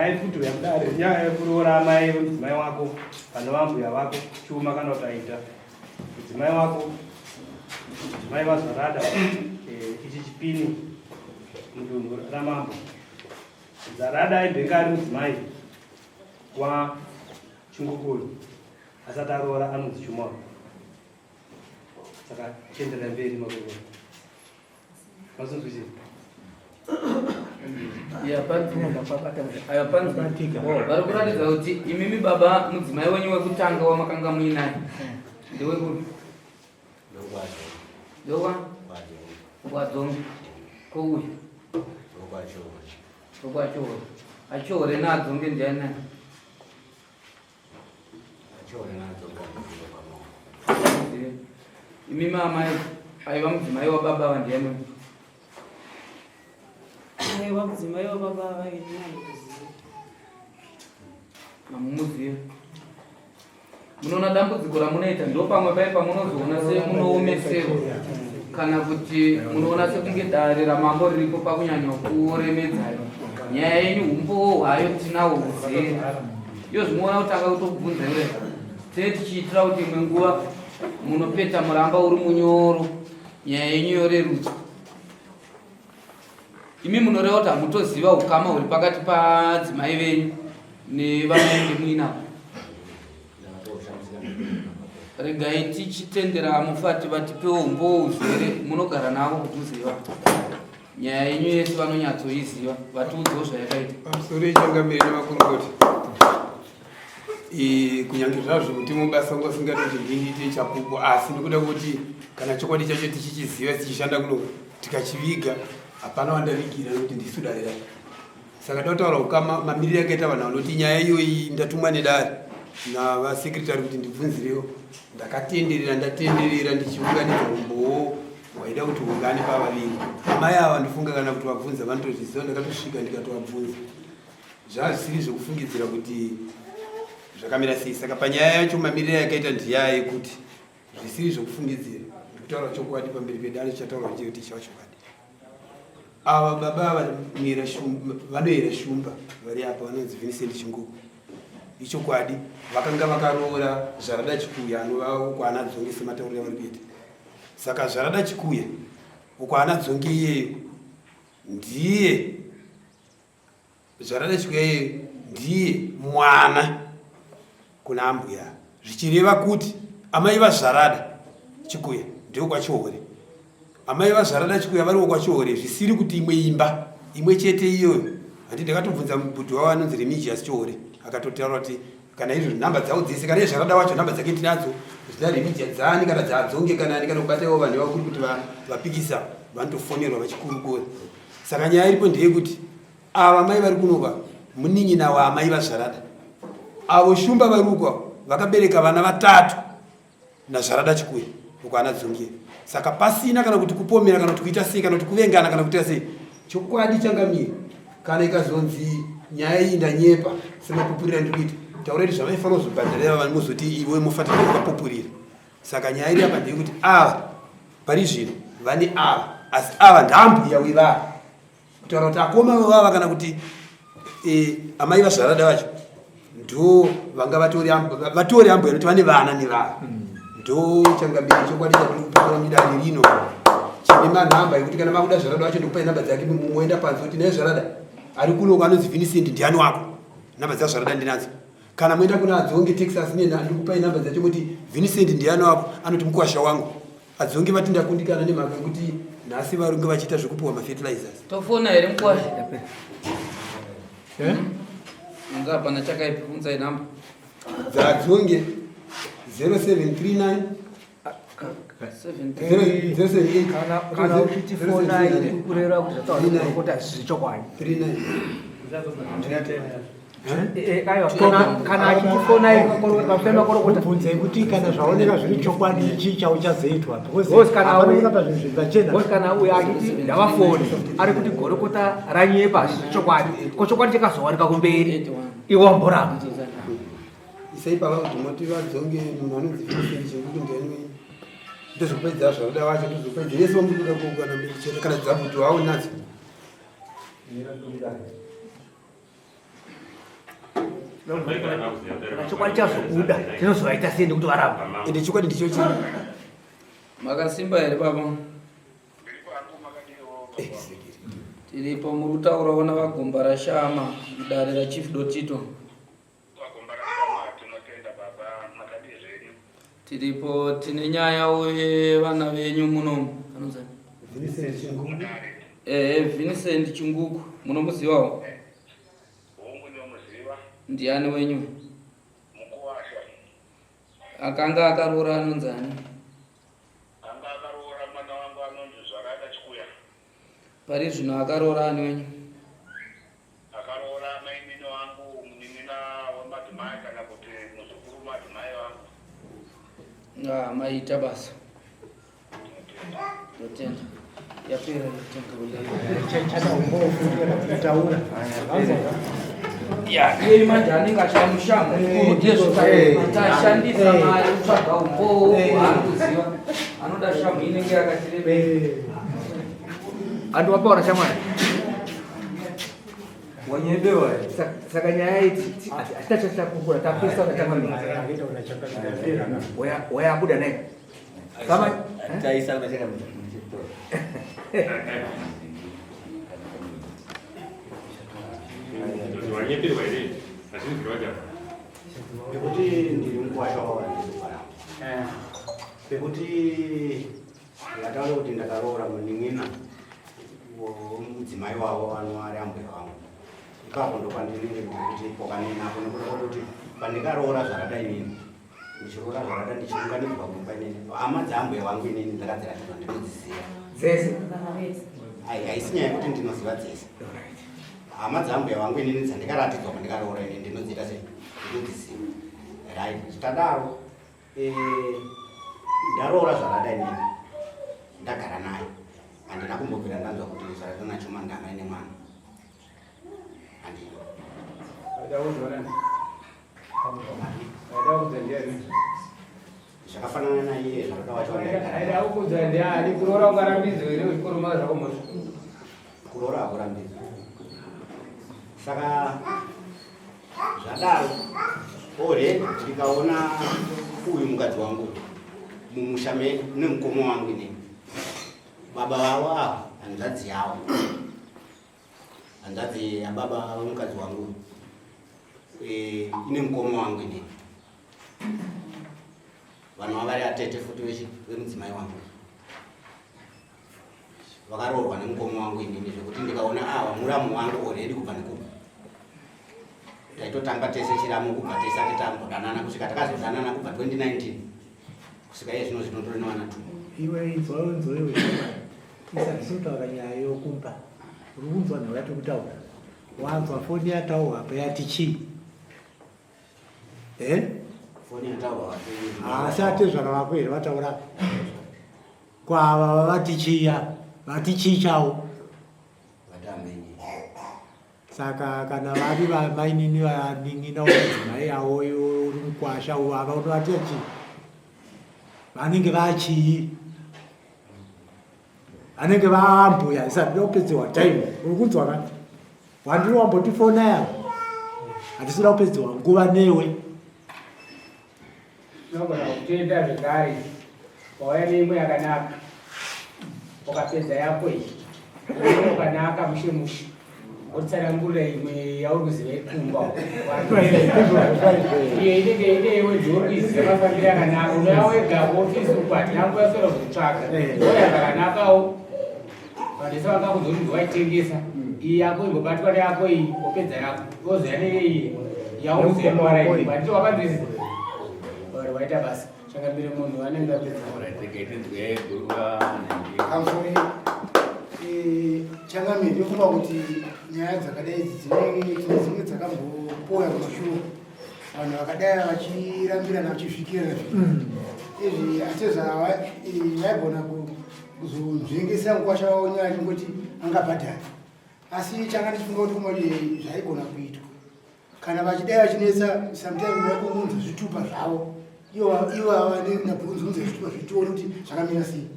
Yaikuti mudare nyaya yekuroora amai vemudzimai wako kana vambuya vako chuma kana kuti aita mudzimai wako mudzimai vazvarada eh, ichi chipini mudunhu ramambo Zarada aimbenge ari mudzimai waChingukuru asati aroora anonzi Chuma saka chienderera mberi makurukota. Vari kuratidza kuti imimi baba mudzimai wenyu wekutanga wamakanga muinaye ndewekupi? Ndokwa? Kwadzongi. Kouyu? Ndokwachore. Achore naadzonge ndiani naye? Imi mama aiva mudzimai wababa ava ndiani? Aiva mudzimai wababa ava ini andikuziva. Mamumuziva. Munoona dambudziko ramunoita ndopamwe paye pamunozoona semunoomeserwa kana kuti munoona sekunge dare ramambo riripo pakunyanya kuremedzai nyaya yenyu umbowo hwayo tinawo huzere iyo zvinoona kutanga kutokubvunza iwe tee tichiitira kuti imwe nguva munopeta muramba uri munyoro nyaya yenyu yorerutswa imi munoreva kuti hamutoziva ukama huri pakati padzimai venyu nevamunenge muinavo regai tichitendera mufati vatipewo umbowo uzere munogara navo kudhuze ivavo nyaya yenyu yese vanonyatsoiziva vatiudzewo zvayakaita pamusoro yechangamire nemakurukota kunyange zvazvo kuti mubasa wangu asingadi kuti ndindiite chapupu asi ndikuda kuti kana chokwadi chacho tichichiziva tichishanda kuno tikachiviga hapana wandavigira nokuti ndisu dare racho saka totaura ukama mamiriro akaita vanhu vanoti nyaya iyoyi ndatumwa nedare navasekretary kuti ndibvunzirewo ndakatenderera ndatenderera ndichiunganidza umbowo waida kuti ungane pavaviri amai ava ndifunga kana kuti vabvunza vanotozviziva ndakatosvika ndikatovabvunza zvazvisiri zvekufungidzira kuti zvakamira sei saka panyaya yacho mamiriro yakaita ndiyaya yekuti zvisiri zvekufungidzira ndikutaura chokwadi pamberi pedare chichataurwa chekuti chava chokwadi ava baba ava vanoyera shumba vari apa vanonzi vincent chinguku ichokwadi vakanga vakaroora zvarada chikuya anova uko ana dzonge sematauriro avari kuita saka zvarada chikuya uko ana dzonge iyeyo ndiye Zvarada Chikuya ndiye mwana kuna ambuya zvichireva kuti amai vaZvarada Chikuya ndivo kwaChihore. Amai vaZvarada Chikuya variwo kwaChihore zvisiri kuti imwe imba imwe chete iyoyo. Handi ndakatobvunza mubhudhi wavo anonzi Remigius Chihore akatotaura kuti kana izvo nhamba dzavo dzese kana izvarada wacho nhamba dzake tinadzo zvina Remigius dzani kana dzaadzonge kana ani kana kubataiwo vanhu ivavo kuri kuti vapikisa vanotofonerwa vachikurukura. Saka nyaya iripo ndeyekuti ava mai vari kunoka munin'ina waamai vaZvarada avo shumba vari uko vakabereka vana vatatu naZvarada Chikuya uko ana Dzungiya. Saka pasina kana kuti kupomera kana kuti kuita sei kana kuti kuvengana kana kuita sei, chokwadi changamire kana ikazonzi nyaya iyi ndanyepa semapupurira ndiri kuita taurai kuti zvamaifanira kuzobhadharira vanhu mozoti iwe mofanira kukapupurira. Saka nyaya iri apa ndeyekuti ava pari zvino vane ava asi ava ndambuya wevava kutaura kuti akoma vevava kana kuti e, amai vazvarada vacho ndo vanga vatori ambuya nokuti vane vana nevava hmm. ndo changamire chokwadi chatiri kupikira mudare rino chine manhamba ekuti kana makuda zvarada wacho ndikupai nhamba dzake moenda panze kuti naye zvarada ari kuno anonzi vincent ndiani wako nhamba dzazvarada ndinadzo kana moenda kuna adzonge texas nena ndikupai namba dzacho moti vincent ndiani wako anoti mukwasha wangu adzonge vati ndakundikana nemhaka yekuti nhasi varunge vachiita zvekupiwa mafertilizers tofona here mukwasha eh? anga hapana chakaipa unzai namba dzadzonge 0739 kana uchiti fonai kureva kuti zvataura kuti hazvisi chokwadi eh, kana achiti fonai pafema korokota bvunzei kuti kana zvaoneka zviri chokwadi chii chauchazoitwa because kana zvinhu zviri pachena kana uyo achiti ndavafoni ari kuti gorokota ranyepa hazvisi chokwadi ko chokwadi chakazowanika kumberi iwe wamboramba Isai pava kuti moti vadzonge munhu anonzi Vincent chekuti ndiani wenyu. Ndozvekupedza zvauda wacho ndozvekupedza yese wamuri kuda kuugana mberi chete kana dzabuti waunadzo. Kana chokwadi chazobuda tinozovaita sei nekuti varamba? Ende chokwadi ndicho chii? Makasimba here baba? Tiripo, muri kutaurawo navaGomba raShama mudare raChief Dotito. Tiripo, tine nyaya yevana venyu muno. Anonzi Vincent Chinguku. Ehe, Vincent Chinguku, munomuzivawo? Ndiani wenyu? Akanga akaroora anonzani? Anga akaroora mwana wangu anonzi Zvarada Chikuya. Pari zvino akaroora ani wenyu? Akaroora mainini wangu, munin'ina wamadzimai kana kuti muzukuru madzimai vangu. Ah, maita basa. Totenda. Yapera Chataura. Ya, iye manje anenge achida mushambo mukuru ndezvo tashandisa mari kutsvaga umbowo waanoziva anoda shamhu inenge yakatirebei. Andiwapaura shamwari. Wanyebewa. Saka nyaya iyi hatina chatakukura tapesa takamira. Wayabuda naye. Kama Taisa unacheka. Wanyeperwa here? Hazvinzwi wacha. Pekuti ndiri mukwasha wavanhu, pekuti ndataura kuti ndakaroora munin'ina womudzimai wavo vanova ari ambuya vangu, ipapo ndopandinenge kuti pokaninapo, nekuda kwekuti pandikaroora Zvarada inini, ndichiroora Zvarada, ndichiunganidzwa kumba inini, hama dzaambuya vangu inini ndakadziratidzwa, ndinodziziva. Dzese. Ai, haisi nyaya yekuti ndinoziva dzese. Hama dzaambuya vangu inini dzandikaratidzwa pandikaroora inini ndinodziita sei? Ndinodziziva, right? Tadaro, ndaroora Zvarada inini, ndagara naye, handina kumbobvira ndanzwa kuti Zvarada naChuma ndamai nemwana, handina. Aida nani? Aida kuudza ndiani? Zvakafanana naiye Zvarada wacho wandaigara. Aida kuudza ndiani? Kuroora ungarambidzwe here uchikoroma zvako mhosva? Kuroora hakurambidzwa. Saka zvadaro, already ndikaona uyu mukadzi wangu mumusha medu nemukoma wangu inini, baba vavo ava, hanzvadzi yavo, hanzvadzi yababa vemukadzi wangu ine mukoma wangu inini, vanhu vari atete futi vemudzimai wangu, vakaroorwa nemukoma wangu inini, zvekuti ndikaona ava muramu wangu already kubva nekubva taitotamba tese chiramu, kubva tisati tambodanana kusvika takazodanana, kubva 2019 kusvika iye zvino zvinotori nevana two. Iwe inzwa, inzwa iwe, isati sotaura nyaya yokumba. Uri kunzwa nhau yatiri kutaura? Wanzwa foni yataurwa apa yati chii? E? Foni yataurwa? Asi atezvara vako here vataura kwava vati chiya, vati chii chavo? Vatamenyi. Saka kana vari vamainini, vanin'ina wemadzimai avo, iwe uri mukwasha, ava unovatira chii? Vanenge vachii? Vanenge vaambuya. Isati kupedzewa time. Uri kunzwa ka? Wandiri wambotifona yavo, hatisida kupedzewa nguva newe. Tinogona kutenda zvekare, wauya neimwe yakanaka, ukapedza yako iyi wakanaka mushe mushe, wotsanangurira imwe yauri kuziva ikumba. Iyo inenge ine iwe ndiuri kuiziva mafambiro akanaka. Unouya wega kuofisi uku, hatina nguva yoswera kuzotsvaka. Oya zvakanakawo, vanhu vese vangakuzoti waitengesa iyi yako, imbobatwa neyako iyi, wopedza yako, wozoya neiyi yauziva mara. Handiti wakanzwisisa? Ori waita basa, changamire, munhu anenge apedza. Kamfuri, changamire, ndofunga kuti nyaya dzakadai idzi dzine dzimwe dzakambopoya kumashure, vanhu vakadai vachirambirana, vachisvikirana izvi. Atezva vaigona kuzonzvengesa mukwasha wavo nyaya chingoti angabhadhari, asi changa ndichifunga kuti kumati zvaigona kuitwa kana vachidai vachinetsa, sometime vaikuunza zvitupa zvavo ivo ava nabvunzunza zvitupa zvitione kuti zvakamira sei.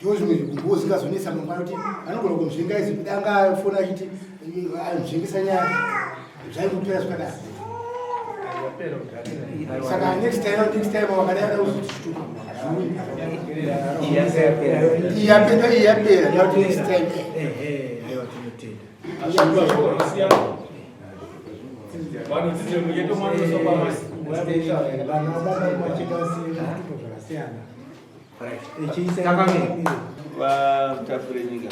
Ndo zvimwe zvigumbuo zingazonetsa mangwana kuti vanogona kunzvenga izvi, danga afona achiti anzvengesa nyaya, zvaingopera zvakadaro. Saka next time, next time wakadai ada kuzoti chitupa. Iyapera, iyapera, yakuti next time. Aiwa tinotenda. Vana baba machikasiyana zvakasiyana. VaMutafurenyika,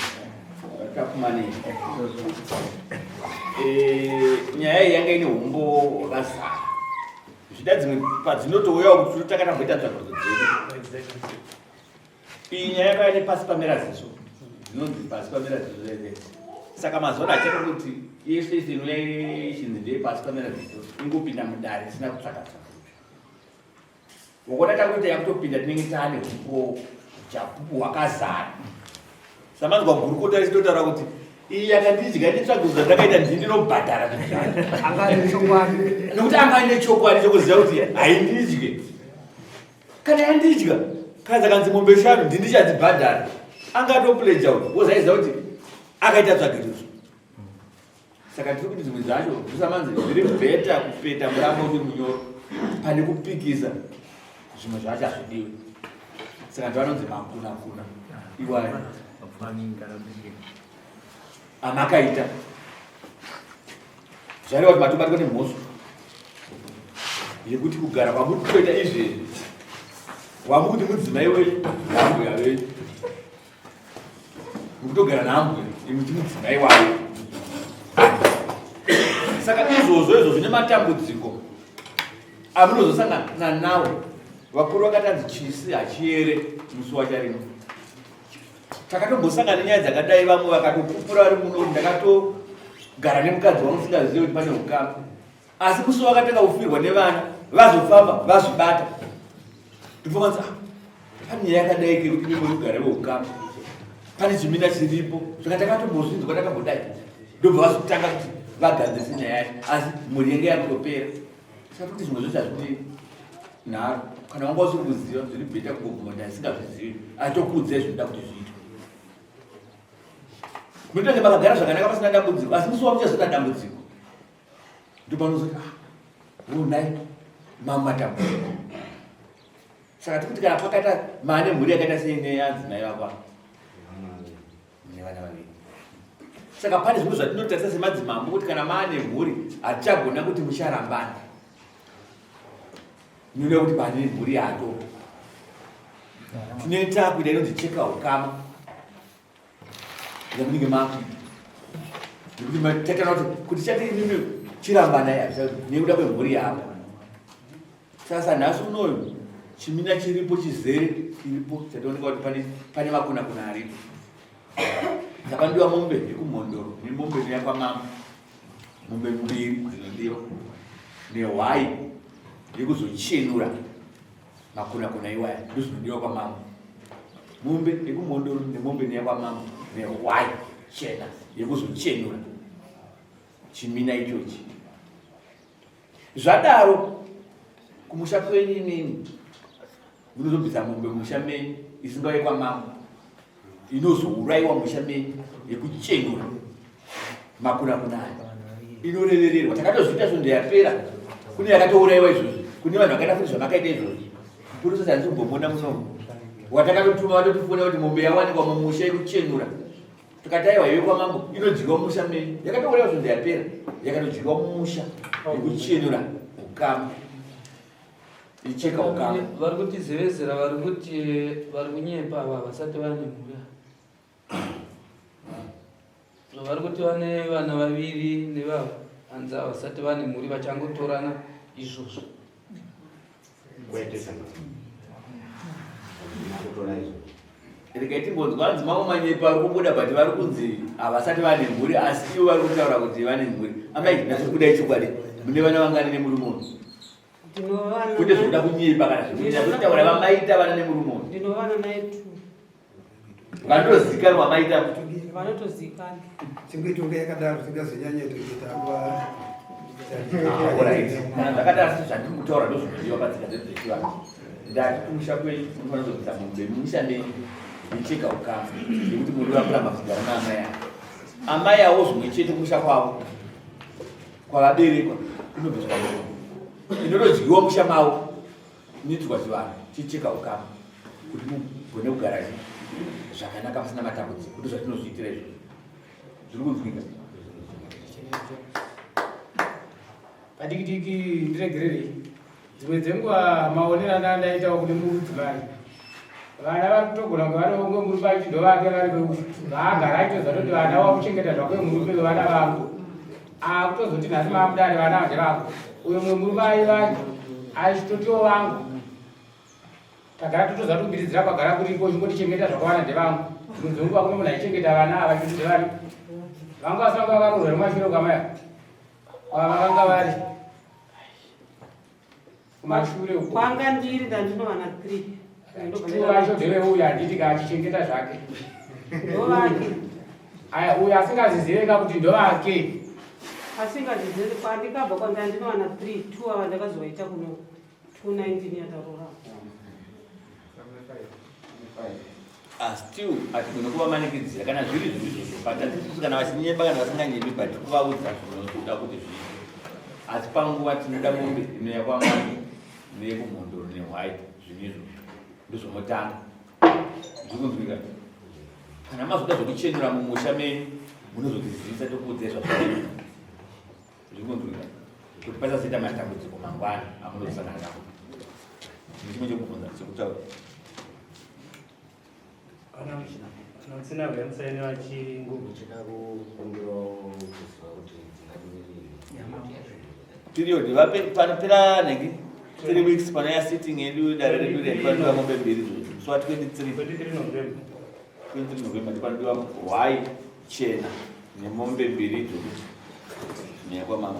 VaTafumanei, eh, nyaya iyi yanga ine humbo hwakazara zvida dzimwe padzinotouyawo kuti totanga tamboita tsvakurudzo dzedu. Iyi nyaya yakauya nepasi pamera ziso, dzinonzi pasi pamera ziso zeze. Saka mazuva ano hachada kuti yese yese inouya ichinzi ndeye pasi pamera ziso ingopinda mudare isina kutsvaka tsvaka. Ukaona takuita yakutopinda tinenge taane hupo chapupu hwakazara. Samanzwa gurukota richitotaura kuti iyi yakandidya nditsvago zvandakaita ndini ndinobhadhara zvinhu zvacho. Anga ane chokwadi. Nekuti anga ane chokwadi chokuziva kuti haindidye. Kana yandidya kana dzakanzi mombe shanu ndini ndichadzibhadhara. Anga atopleja uyu wozaiziva kuti akaita tsvagirudzo. Saka tiri kuti dzimwe dzacho zvisamanzi zviri bheta kupeta murambo uri munyoro pane kupikisa zvimwe zvacho hazvidiwe. Saka ndovanonzi makunakuna iwayo amakaita zvareva kuti matobatwa nemhosva yekuti kugara kwamuri kutoita izvezvi wamukuti mudzimai wenyu naambuya venyu mukutogara naambuya imwe chimudzimai wayo saka izvozvo izvo zvine matambudziko amunozosangana nawo. Vakuru vakatanzi chisi hachiyere musi wacharino. Takatombosangana nenyaya dzakadai, vamwe vakatopupura vari muno kuti ndakatogara nemukadzi wangu singazive kuti pane ukama, asi musi wakatanga kufirwa nevana vazofamba vazvibata ndibvokanzi ah, pane nyaya yakadai kekuti mimwe kugara veukama pane chimina chiripo zvaka takatombozvinzwa takambodai ndobva vazotanga kuti vagadzirise nyaya yacho asi mhuri yenge yakutopera. Saka kuti zvimwe zvose hazvidi nharo kana wanga usiri kuziva zviri bheta kungobvuma kuti asingazvizivi atokuudzai zvinoda kuti zviitwe. Munotange makagara zvakanaka pasina dambudziko asi musi wamuchazoita dambudziko ndopanozoti ah honai mamwe matambudziko. Saka tikuti kana pakaita maane mhuri yakaita seine adzimai vako ava nevana vaviri saka pane zvimwe zvatinotarisa semadzimambo kuti kana maane mhuri hatichagona kuti mucharambana ninoda kuti pane mhuri yato tinenge takuita inonzi cheka ukama yamunenge makuita nekuti tatana kuti kuti chati imimi chirambanai nekuda kwemhuri yavo. Sasa nhasi unoyu chimina chiripo chizere chiripo chatooneka kuti pane pane makunakuna aripo. Takandiwa mombe yekumhondoro nemombe inoya kwamambo. Mombe mbiri dzinodiwa nehwai yekuzochenura makunakuna iwaya ndozvinodiwa kwamambo. Mombe yekumhondoro nemombe inoya kwamambo nehwai chena yekuzochenura chimina ichochi. Zvadaro kumusha kwenyu imimi munozobvisa mombe musha menyu isingauye kwamambo inozourayiwa musha menyu yekuchenura makunakuna ayo inorevererwa. Takatozviita svondo yapera kune yakatourayiwa izvozvi kune vanhu vakaita futi zvamakaita izvozvi mupurisa handisi kumbomona munomu watakatotuma vatotifona kuti mombe yawanikwa mumusha yekuchenura Tikati aiwa iwe kwamambo inodyiwa mumusha menyu yakatouraiwa zvinhu yapera yakatodyiwa mumusha nekuchenura ukama icheka ukama. Vari kutizevezera vari kuti vari kunyepa ava vasati vane mhuri vari kuti vane vana vaviri nevava hanzi havasati vane mhuri vachangotorana izvozvo. Kwete kana. Kutora izvo. Regai timbonzwa hanzi mamwe manyepo ari kubuda but vari kunzi havasati vane mhuri asi ivo vari kutaura kuti vane mhuri. Amai nhasi kudai chokwadi mune vana vangani nemurume uyu? Kwete zvekuda kunyepa kana zvekuita kutaura vamaita vana nemurume uyu. Ndinovana naye tu. Vanotozikanwa maita. Vanotozikanwa. Chingoitonga yakadaro tingazonyanya kuita nguva. Kana zvakadaro sezvandiri kutaura ndozvinodiwa patsika dzedu dzechivanhu. Ndati kumusha kwenyu munofanira kuzobvisa mombe mumusha menyu necheka ukama nekuti munoda kuramba kugara naamai avo. Amai avo zvimwe chete kumusha kwavo kwavaberekwa kunobviswa mombe. Inotodyiwa musha mavo inoitirwa chivanhu chicheka ukama kuti mugone kugara zvakanaka pasina matambudziko. Ndozvatinozviitira izvozvo. Zviri kunzwika. Padikidiki ndiregererei. Dzimwe dzenguva maonero anda ndaitawo kune mudzimai. Vana vari kutogona kunge vari umwe murume achiti ndovake vari vaagara achitoziva toti vana wakuchengeta zvako murume vevana vangu. Akutozoti nhasi maamudare vana ndevako. Uyo mumwe murume aiva achitotiwo vangu. Tagara totoziva kuti kubiridzira kwagara kuriko uchingotichengeta zvakawanda ndevangu. Dzimwe dzenguva kune munhu aichengeta vana ava achiti ndevari. Vanga vasina kuva varoorwa nemashure kwamai. Ava vanga vari kumashure uko. Kwanga ndiri ndandinowana 3. Two vacho ndeveuyu handiti ka achichengeta zvake. Ndovake. Aya uyu asingazizive ka kuti ndovake. Asingazizive kwandikabva kwanga ndinowana 3 2 ava ndakazovaita kuno 219 yataroora. Ah, still hatigone kuvamanikidzira kana zviri zvinhu izvozvo but hatisusu kana vachinyeba kana vasinganyebi but kuvaudza zvinoda kuti zviite asi panguva tinoda mombe inoya kwamai neyekumhondoro nehwai zvinhu izvozvo ndozvomotanga zviri kunzwika kana mazoda zvekuchenura mumusha menyu munozotizivisa tokuudzai zvazvinoita zviri kunzwika kuti pasazoita matambudziko mangwana amunozosangana nako chimwe chekubvunza chekutaura Kana musina vemusaine vachingu period vape panopera nhingi 3 weeks panouya sitting yedu dare redu redu panodiwa mombe mbiri izvozvo so 23 23 November 23 November ndipanodiwa hwai chena nemombe mbiri idzodzo neyakwamama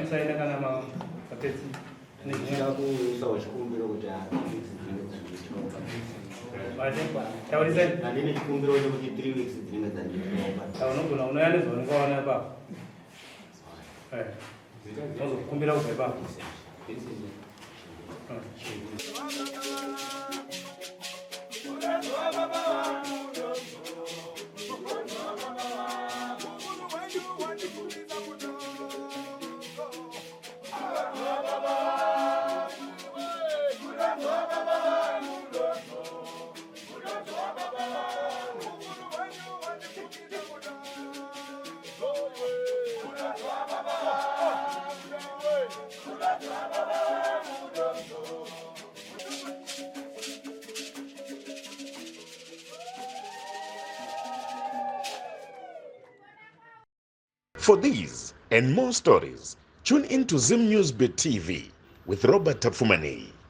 Musaine kana mapedzi Ndinoda chikumbiro kuti dzinenge dzandiitwa. Taurisai. Handine chikumbiro chekuti 3 weeks dzinenge dzandiitwa. Unogona unouya nezvaunenge waona ipapo. Unozokumbira kubva ipapo. For these and more stories, tune in to Zim News Bit TV with Robert Tafumani.